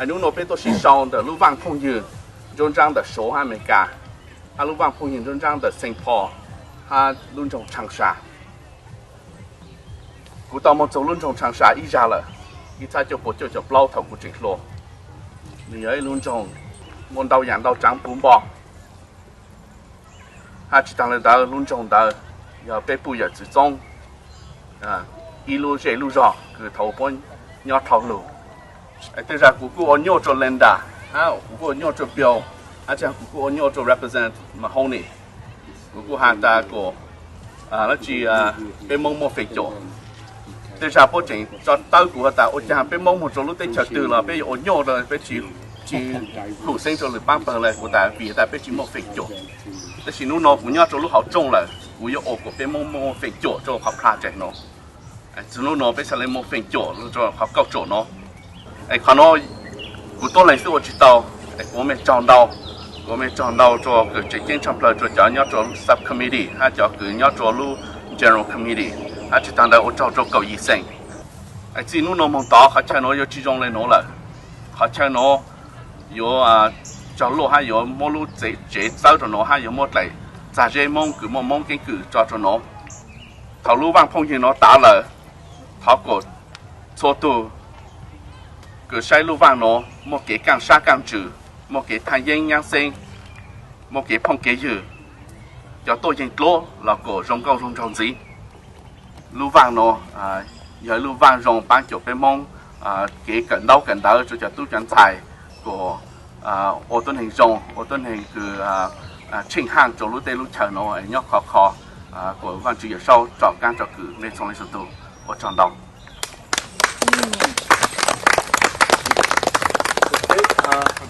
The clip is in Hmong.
Hnub no peb tuaj sib sau ntawm lub vaaj phooj ywg nruab nraab ntawm Suav hab Amelikas, hab lub vaaj phooj ywg nruab nraab ntawm Saint Paul, hab lub nroog Tshaansas. Kuv tau moog txug lub nroog Tshaansas ib zag lawm, ib txhiab cuaj pua cuaj caum plaub thaum kuv tseem hluas. Nwg yog ib lub nroog muaj ntau yaam ntau tsaav puv npo. Hab tsi taag le ntawd, lub nroog ntawd yog peb puj yawm txwv txoob ib lub zej lub zog kws thaus puab nyob dhau lug. Tej zag kuv kuj ua nyuaj rua Linda, hab kuv kuj ua nyuaj rua Bill, hab tsi kuv kuj ua nyuaj rua Representative Mahoney. Kuv kuj has tas kuas, dlaab tsi peb Moob muaj feem cuam. Tej zag puab tseem tso tawb kuv has tas ua caag peb Moob moog rua lub teb chaws twg los peb yuav ua nyuaj, peb tsi, tsi hu xeeb rua lwm paab pawg le. Kuv tas vim tas peb tsi muaj feem cuam. Tab sis nub no kuv nyob rua lub hauv rooj lawm, kuv yuav ua kuas peb Moob muaj feem cuam rua qhov project no. Txug nub no peb xaav le muaj feem cuam rua qhov kauj ruam no. Qhov no kuv tuab leeg xwb ua tsi tau. Kuv mej tsaug ntau, kuv mej tsaug ntau rua kws tseem ceeb tshaj plawg rua cov nyob rua subcommittee hab cov kws nyob rua lub general committee, hab tsi taag ntawd ua tsaug rua Kaum Yim Xeem. Txij nub no moog tod qhov chaw nuav yuav tsi zoo le nuav lawm. Qhov chaw nuav yuav cog luaj hab yuav muab lub tsev txawb rua nuav hab yuav muab dlaim txag zeb Moob kws muaj Moob keeb kwm tso rua nuav. Thaus lub vaaj phooj ywg nuav tav lawm, thov kuas txhua tug kws saib lub vaaj nuav muaj kev kaaj sab kaaj ntsws, muaj kev thaaj yeeb nyaab xeeb, muaj kev phooj kev ywg, cov tuaj yeeg dluab los kuas zoo nkauj zoo nraug ntxiv. Lub vaaj nuav yog lub vaaj zoo paab cuam peb Moob, kev kawm ntaub kawm ntawv rua cov tub cov ntxhais, kuas ua tuab neeg zoo, ua tuab neeg kws tsheej haaj rua lub teb lub chaw nuav nyob khov kho. Kuas Vaajtswv Yawm Saub tsom kaab tsom kwm mej txhua leej txhua tug. Ua tsaug ntau.